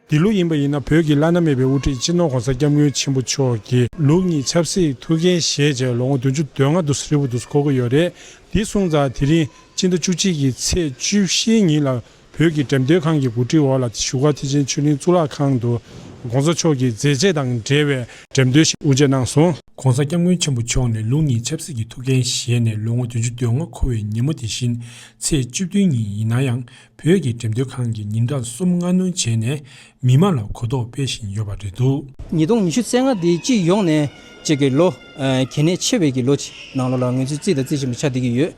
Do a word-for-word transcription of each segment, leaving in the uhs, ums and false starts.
འདི་ལོ་ཡིན་པ་ཡིན་ན་བོད་ཀྱི་བླ་ན་མེད་པའི་དབུ་ཁྲིད་སྤྱི་ནོར་༧གོང་ས་༧སྐྱབས་མགོན་ཆེན་པོ་མཆོག་གི་ལུགས་གཉིས་ཆབ་སྲིད་ཐུགས་འགན་བཞེས་རྗེས་ལོ་ངོ་བདུན་ཅུ་དོན་ལྔ་དུ་རིལ་བུ་དུ་འཁོར་གྱི་ཡོད་རེད། འདི་སོང་ཙང་དེ་རིང་སྤྱི་ཟླ་བཅུ་གཅིག་གི་ཚེས་བཅུ་བཞིའི་ཉིན་ལ་བོད་ཀྱི་འགྲེམས་སྟོན་ཁང་གི་གོ་སྒྲིག་འོག་ལ་བཞུགས་སྒར་ཐེག་ཆེན་ཆོས་གླིང་གཙུག་ལག་ཁང་དུ་༧གོང་ས་མཆོག་གི་མཛད་རྗེས་དང་འབྲེལ་བའི་འགྲེམས་སྟོན་ཞིག་དབུ་འབྱེད་གནང་སོང་། ༧གོང་ས་༧སྐྱབས་མགོན་ཆེན་པོ་མཆོག་ནས་ལུགས་གཉིས་ཆབ་སྲིད་ཀྱི་ཐུགས་འགན་བཞེས་ནས་ལོ་ངོ་བདུན་ཅུ་དོན་ལྔ་འཁོར་བའི་ཉིན་མོ་དེ་བཞིན་ཚེས་བཅུ་བདུན་ཉིན་ཡིན་ན་ཡང་། བོད་ཀྱི་འགྲེམས་སྟོན་ཁང་གིས་ཉིན་གྲངས་གསུམ་སྔ་སྣུར་བྱས་ནས་མི་མང་ལ་གོ་རྟོགས་སྤེལ་བཞིན་ཡོད་པ་རེད་འདུག། ཉིས་སྟོང་ཉི་ཤུ་རྩ་ལྔ་འདི་སྤྱི་ཡོངས་ནས་གཅིག་གི་ལོ་ཨ་གལ་གནད་ཆེ་བའི་གི་ལོ་ཅིག་ནང་ལོགས་ལ་ངོས་འཛིན་རྩིས་དང་རྩིས་ཆེན་པོ་ཆགས་བསྡད་ཀྱི་ཡོད།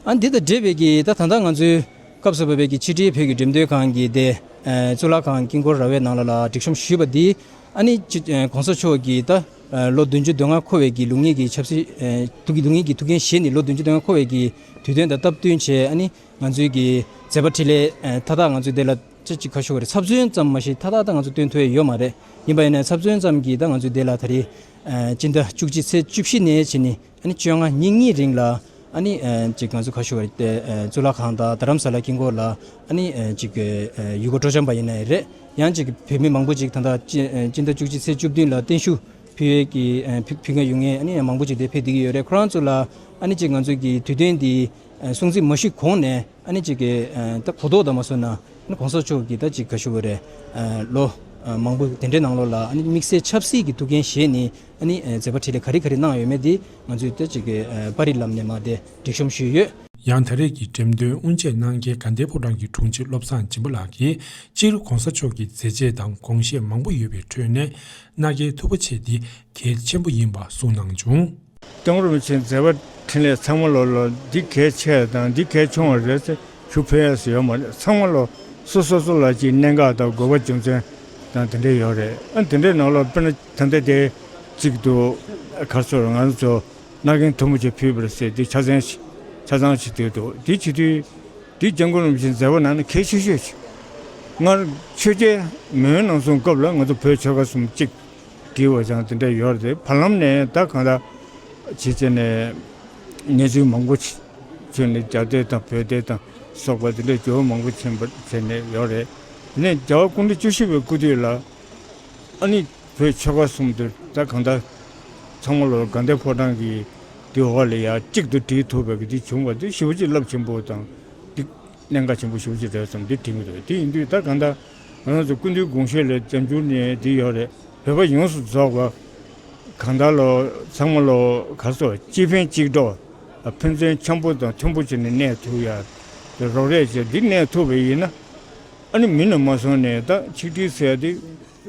ཨ་འདི་དང་འབྲེལ་བའི་གི་ད་ད་ལྟ་ང་ཚོའི་སྐབས་སུ་བབས་པའི་གི་ཕྱི་དྲིལ་བོད་ཀྱི་འགྲེམས་སྟོན་ཁང་གི་དེ་ཨ་གཙུག་ལག་ཁང་དཀྱིལ་འཁོར་ར་བའི་ནང་ལོགས་ལ་སྒྲིག་གཤོམ་ཞུས་པ་འདི་ཨ་ནི་སྤྱི་ཨ་༧གོང་ས་མཆོག་གི་ད་ཨ་ལོ་བདུན་ཅུ་དོན་ལྔ་འཁོར་བའི་གི་ལུགས་གཉིས་ཀྱི་ཆབ་སྲིད་ཨ་ཐུགས་ཀྱི་ལུགས་གཉིས་ཀྱི་ཐུགས་འགན་བཞེས་ནས་ལོ་བདུན་ཅུ་དོན་ལྔ་འཁོར་བའི་གི་དུས་སྟོན་དང་སྟབས་བསྟུན་བྱས་ཨ་ནི། ང་ཚོའི་གི་མཛད་པ་འཕྲིན་ལས་ཨ་མཐའ་དག་ང་ཚོའི་དེ་ལ་ཅི་ཅིག་ཁ་ཤོ་ག་རེ་ཚབ་མཚོན་ཙམ་མ་ཞིག་མཐའ་དག་ད་ང་ཚོ་སྟོན་ཐུབ་ཡ་ཡོད་མ་རེད། ཡིན་པ་ཡིན་ན་ཚབ་མཚོན་ཙམ་གྱིས་ད་ང་ཚོའི་དེ་ལ་ད་རེས་ཨ་སྤྱི་ཟླ་བཅུ་གཅིག་ཚེས་བཅུ་བཞི་ནས་བྱས་ནས་ཨ་ནི་བཅོ་ལྔ་ཉིན་གཉིས་རིང་ལ་ཨ་ནི་ཨ་ཅིག་ང་ཚོ་ཁ་ཤོ་ག་རེ་ཨ་གཙུག་ལག་ཁང་དང་རྡ་རམ་ས་ལ་དཀྱིལ་འཁོར་ལ་ཨ་ནི་ཨ་ཅིག་ཨ་ཡུལ་སྐོར་སྤྲོ་འཆམ་པ་ཡིན་ན་ཡང་རེད། ཡང་ཅིག་བོད་མི་མང་པོ་ཅིག་ད་ལྟ་སྤྱི་ཨ་སྤྱི་ཟླ་བཅུ་གཅིག་ཚེས་བཅུ་བདུན་ལ་བརྟན་བཞུགས་ཕུལ་ཡས་ཀྱི་ཨ་ཕུལ་ཕུལ་མཁན་ཡོད་མཁན་ཨ་ནི་མང་པོ་ཅིག་དེ་ཕེབས་བསྡད་ཀྱི་ཡོད་རེད། ཁོ་རང་ཚོ་ལ་ཨ་ནི་ཅིག་ང་ཚོ་གི་དུས་སྟོན་འདི། ཨ་སྲུང་བརྩི་མ་ཞུས་གོང་ནས་ཨ་ནི་ཅིག་གི་ཨ་ད་གོ་རྟོགས་དང་མ་སོང་ན་ཨ་ནི་༧གོང་ས་མཆོག་གིས་ད་ཅིག་ག་ཞུ་བ་རེད། ཨ་ལོ་ཨ་མང་པོ་དེ་འདྲའི་ནང་ལོགས་ལ་ཨ་ནི་དམིགས་བསལ་ཆབ་སྲིད་ཀྱི་ཐུགས་འགན་བཞེས་ནས་ཨ་ནི་ཨ་མཛད་པ་འཕྲིན་ལས་ག་རེ་ག་རེ་གནང་ཡོད་མེད་དེ་ང་ཚོས་ད་ཅིག་གི་ཨ་པར་རིས་ལམ་ནས་མར་དེ་སྒྲིག་གཤོམ་ཞུས་ཡོད། ཡང་ད་རེས་ཀྱི་འགྲེམས་སྟོན་དབུ་འབྱེད་གནང་མཁན་དགའ་ལྡན་ཕོ་བྲང་གི་དྲུང་ཆེ་བློ་བཟང་སྦྱིན་པ་ལགས་ཀྱིས་སྤྱིར་༧གོང་ས་མཆོག་གི་མཛད་རྗེས་དང་དགོངས་བཞེད་མང་པོ་ཡོད་པའི་ཁྲོད་ནས་མནའ་སྐྱེལ་ཐུབ་པ་བྱས་འདི་གལ་ཆེན་པོ་ཡིན་པ་གསུངས་གནང་བྱུང་། སྐྱབས་མགོན་རིན་པོ་ཆེའི་མཛད་པ་འཕྲིན་ལས་ཚང་མ་ལོ་ལ་འདི་གལ་ཆེ་དང་འདི་གལ་ཆུང་བ་རེད་ཟེར་ཞུ་ཕོད་ཡ་ཟེར་ཡོད་མ་རེད། ཚང་མ་ལོ་སོ་སོ་སོ་ལ་ཅིག་གནད་འགག་དང་དགོས་པ་རྒྱུ་མཚན་དང་དེ་འདྲས་ཡོད་རེད། ཨ་དེ་འདྲས་ནང་ལ་དཔེར་ན་ད་ལྟ་དེ་གཅིག་ཏུ་ག་རེ་ཟེར་ང་ཚོ་མནའ་གན་མཐུ་མོ་ཅིག་ཕུལ་བ་རེད་ཟེར་དེ་ཆ་ཚང་ཆ་ཚང་ཅིག་དེ་འདུག་དེ་བྱེད་དུས། འདི་སྐྱབས་མགོན་རིན་པོ་ཆེའི་མཛད་པ་ནང་ནས་གལ་ཆེ་ཤོས་ཤིག་སྔར་ཆོས་རྒྱལ་མེས་དབོན་ནམ་གསུམ་སྐབས་ལ་ང་ཚོ་བོད་ཆོལ་ཁ་གསུམ་གཅིག་བསྒྲིལ་བ་ཅང་དེ་འདྲ་ཡོད་རེད། བར་ལམ་ནས་ད་གང་ལྟར་བྱས་བྱས་ནས་གནས་ཚུལ་མང་པོ་ཞིག་བྱུང་ནས་རྒྱ་སྡོད་དང་བོད་སྡོད་དང་སོགས་པ་དེ་འདྲ་འགྱུར་བ་མང་པོ་ཕྱིན་པ་བྱས་ནས་ཡོད་རེད། དེ་ནས་རྒྱལ་བ་སྐུ་ཕྲེང་བཅུ་བཞི་པའི་སྐུ་དུས་ལ་ཨ་ནི། བོད་ཆོལ་ཁ་གསུམ་དུ་ད་གང་ལྟར་ཚང་མ་ལོ་དགའ་ལྡན་ཕོ་བྲང་གི་དེ་འོག་ལ་ཡ་གཅིག་ཏུ་སྒྲིལ་ཐུབ་པའི་གི་དེ་བྱུང་བ་དེ་ཞེ་པོ་ཅིག་རླབས་ཆེན་པོ་དང་དེ་གནད་འགག་ཆེན་པོ་ཞེ་པོ་ཅིག་རེད་བསམ་དེ་དྲན་གྱི་འདུག་དེ་ཡིན་དུས་ད་གང་ལྟར་ང་རང་ཚོ་སྐུ་མདུན་དགོངས་བཞེད་ལ་རྒྱབ་སྐྱོར་ནས་དེ་ཡོད་རེད། བོད་པ་ཡོངས་སུ་རྫོགས་པ་གང་ལྟར་ལོ་ཚང་མ་ལོ་ག་རེ་ཟེར་གཅིག་ཕན་གཅིག་གྲོགས་ཕན་ཚུན་འཆམ་པོ་དང་མཐུན་པོ་བྱས་ནས་གནས་ཐུབ་ཡ་དེ་རོགས་རེས་བྱས་འདི་གནས་ཐུབ་པ་ཡིན་ན་ཨ་ནི་མི་ནས་མ་སོང་ནས་ད་ཆིག་སྒྲིལ་ཟེར་ཡ་དེ།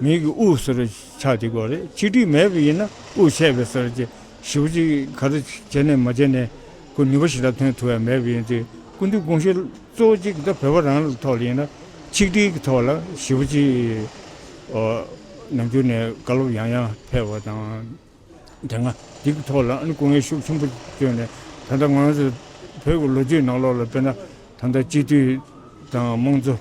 མི་གི་དབུ་ཟེར་ཆགས་དེ་གོ་རེད། ཆིག་སྒྲིལ་མེད་པ་ཡིན་ན་དབུ་ཆད་པའི་ཟེར་གྱི་ཞེ་པོ་ཅིག་ག་རེ་བྱས་ནས་མ་བྱས་ནས་ཁོ་ནུས་པ་ཞེ་དྲག་ཐོན་ཐུབ་ཡ་མེད་པ་ཡིན་ཚེ་སྐུ་མདུན་དགོངས་བཞེད་གཙོ་བོ་གཅིག་ད་བོད་པ་རང་ལ་ཐོག་ལ་ཡིན་ན་ཆིག་སྒྲིལ་གྱི་ཐོག་ལ་ཞེ་པོ་ཅིག་ཨོ་ནམ་རྒྱུན་ནས་བཀའ་སློབ་ཡང་ཡང་ཕེབས་པ་དང་དེ་སྔ་འདི་གི་ཐོག་ལ་ཨ་ནི་སྐུ་ངལ་ཤུགས་ཆེན་པོ་བསྐྱོན་ནས་ད་ལྟ་ང་ཚོ་བོད་ཀྱི་ལོ་རྒྱུས་ནང་ལོགས་ལ་དཔེར་ན་ད་ལྟ་སྤྱི་འཐུས་དང་དམངས་གཙོ།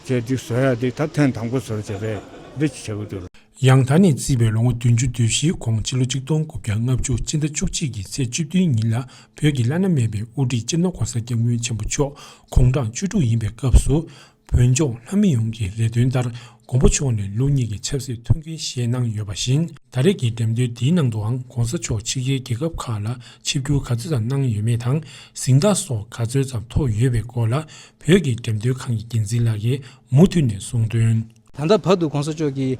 བྱས་འདི་བཟོ་ཡ་འདི་ད་ཐེངས་དང་པོ་བཟོ་རྒྱུ་རེད། འདི་བྱེད་དགོས་འདུག་ཡང་ད་ནས་བརྩིས་པའི་ལོ་ངོ་བདུན་ཅུ་དོན་བཞིའི་གོང་ཕྱི་ལོ་ཆིག་སྟོང་དགུ་བརྒྱ་ལྔ་བཅུ་སྤྱི་ཟླ་བཅུ་གཅིག་གི་ཚེས་བཅུ་བདུན་ཉིན་ལ་བོད་ཀྱི་བླ་ན་མེད་པའི་དབུ་ཁྲིད་སྤྱི་ནོར་༧གོང་ས་༧སྐྱབས་མགོན་ཆེན་པོ་མཆོག་དགུང་གྲངས་བཅུ་དྲུག་ཡིན་པའི་སྐབས་སུ་བོད་ལྗོངས་ལྷ་མི་ཡོངས་ཀྱི་རེ་འདུན་ལྟར་མགོན་པོ་མཆོག་ནས་ལུགས་གཉིས་ཀྱི་ཆབ་སྲིད་ཐུགས་འགན་བཞེས་གནང་ཡོད་པ་བཞིན། ད་རེས་ཀྱི་འགྲེམས་སྟོན་འདིའི་ནང་དུའང་༧གོང་ས་མཆོག་ཕྱི་རྒྱལ་རྒྱལ་ཁབ་ཁག་ལ་ཆིབས་བསྒྱུར་ག་ཚོད་ཙམ་གནང་ཡོད་མེད་དང་གཟེངས་རྟགས་སོགས་ག་ཚོད་ཙམ་ཐོབ་ཡོད་པའི་སྐོར་ལ་བོད་ཀྱི་འགྲེམས་སྟོན་ཁང་གི་འགན་འཛིན་ལགས་ཀྱིས་མུ་མཐུད་ནས་གསུངས་དོན། ད་ལྟ་བར་དུ་༧གོང་ས་མཆོག་གིས་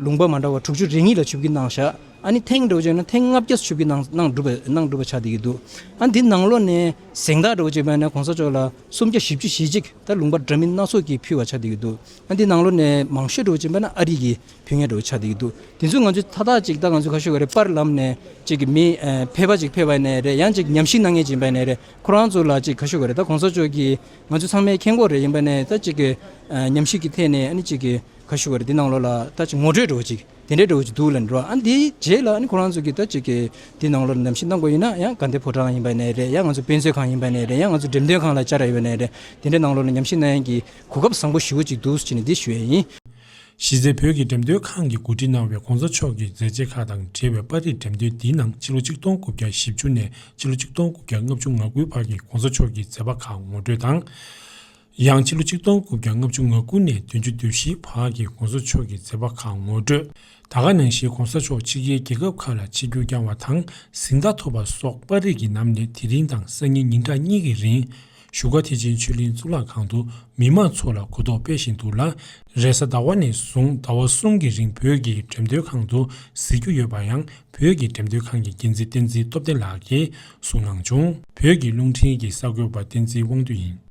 ལུང་པ་མ་འདྲ་བ་དྲུག་ཅུ་རེ་གཉིས་ལ་ཆིབས་བསྒྱུར་གནང་བཞག་ཨ་ནི་ཐེངས་འདྲ་བོ་བྱས་ན་ཐེངས་ལྔ་བརྒྱ་ཆིབས་བསྒྱུར་གནང་གནང་གྲུབ་པ་གནང་གྲུབ་པ་ཆགས་བསྡད་ཀྱི་འདུག་ཨ་འདི་ནང་ལོགས་ནས་གཟེངས་རྟགས་འདྲ་བོ་བྱས་པ་ཡིན་ན་༧གོང་ས་མཆོག་ལ་སུམ་བརྒྱ་བཞི་བཅུ་ཞེ་གཅིག་ད་ལུང་པ་འདྲ་མིན་སྣ་ཚོགས་ཀྱིས་ཕུལ་བ་ཆགས་བསྡད་ཀྱི་འདུག་ཨ་འདི་ནང་ལོགས་ནས་མང་ཤོས་འདྲ་བོ་བྱས་པ་ན་ཨ་རི་གིས་ཕུལ་མཁན་འདྲ་བོ་ཆགས་བསྡད་ཀྱི་འདུག་དེ་ཚོ་ང་ཚོས་མཐའ་དག་ཅིག་ད་ང་ཚོས་ཁ་ཤོ་ག་རེ་པར་ལམ་ནས་ཅིག་གི་མི་ཕལ་པ་ཅིག་ཕེབས་པ་ཡིན་ནའི་རེད། ཡང་ཅིག་ཉམས་ཞིབ་གནང་མཁན་ཅིག་ཡིན་པ་ཡིན་ནའི་རེད། ཁོ་རང་ཚོ་ལ་ཅིག་ཁ་ཤོ་ག་རེ་ད་༧གོང་ས་མཆོག་གིས་ང་ཚོ་ཚང་མའི་མཁྱེན་གོ་རེད། ཡིན་པ་ནས་ད་ཅིག་གི་ཉམས་ཞིབ་ཀྱི་ཐད་ནས་ཨ་ནི་ཅིག་གི་ཁ་ཤོ་ག་རེ་འདི་ནང་ལོགས་ལ་ད་ཅིག་ངོ་སྤྲོད་འདྲ་བོ་ཅིག་དེ་འདྲའི་འདྲ་བོ་ཅིག་འདུག་ལབ་འགྲོ། ཨ་འདིའི་རྗེས་ལ་ཨ་ནི་ཁོ་རང་ཚོ་གིས་ད་ཅིག་གི་འདི་ནང་ལོགས་ལ་ཉམས་ཞིབ་གནང་དགོས་ཡིན་ན་ཡང་དགའ་ལྡན་ཕོ་བྲང་ཡིན་པ་ནས་རེད། ཡང་ང་ཚོ་དཔེ་མཛོད་ཁང་ཡིན་པ་ནས་རེད། ཡང་ང་ཚོ་འགྲེམས་སྟོན་ཁང་ལ་བཅར་ཡིན་པ་ནས་རེད། དེ་འདྲའི་ནང་ལོགས་ལ་ཉམས་ཞིབ་གནང་ཡག་གི་གོ་སྐབས་བཟང་པོ་ཞེ་པོ་ཅིག་འདུག་ཟེར་ནས་འདི་ཞུ་ཡས་ཡིན། གཞི་རྩའི་བོད་ཀྱི་འགྲེམས་སྟོན་ཁང་གིས་གོ་སྒྲིག་གནང་བའི་༧གོང་ས་མཆོག་གི་མཛད་རྗེས་ཁག་དང་འབྲེལ་བའི་པར་རིས་འགྲེམས་སྟོན་འདིའི་ནང་ཕྱི་ལོ་ཆིག་སྟོང་དགུ་བརྒྱ་བཞི་བཅུ་ནས་ཕྱི་ལོ་ཆིག་སྟོང་དགུ་བརྒྱ་ལྔ་བཅུ་ང་དགུའི་བར་གྱི་༧གོང་ས་མཆོག་གི་མཛད་པ་ཁག་ངོ་སྤྲོད་དང་། ཡང་ཕྱི་ལོ་ཆིག་སྟོང་དགུ་བརྒྱ་ལྔ་བཅུ་ང་དགུ་ནས་བདུན་ཅུ་དོན་བཞིའི་བར་གྱི་གོང་ས་མཆོག་གི་མཛད་པ་ཁག་ངོ་སྤྲོད། ད་ག་ནང་བཞིན་གོང་ས་མཆོག་ཕྱི་རྒྱལ་རྒྱལ་ཁབ་ཁག་ལ་ཆིབས་བསྒྱུར་བསྐྱངས་པ་དང་གཟེངས་རྟགས་ཐོབ་པ་སོགས་པར་རིས་ཀྱི་ནང་ནས་དེ་རིང་དང་སང་ཉིན་ཉིན་གྲངས་གཉིས་ཀྱི་རིང་བཞུགས་སྒར་ཐེག་ཆེན་ཆོས་གླིང་གཙུག་ལག་ཁང་དུ་མི་མང་ཚོ་ལ་གོ་རྟོགས་སྤེལ་བཞིན་འདུག་ལ། རེས་གཟའ་ཟླ་བ་ནས་བཟུང་ཟླ་བ་གསུམ་གྱི་རིང་བོད་ཀྱི་འགྲེམས་སྟོན་ཁང་དུ་གཟིགས་རྒྱུ་ཡོད་པ་ཡང་བོད་ཀྱི་འགྲེམས་སྟོན་ཁང་གི་འགན་འཛིན་བསྟན་འཛིན་སྟོབས་ལྡན་ལགས་ཀྱིས་གསུངས་གནང་བྱུང་། བོད་ཀྱི་རླུང་འཕྲིན་གྱི་གསར་འགོད་པ་བསྟན་འཛིན་དབང་འདུས་ཡིན།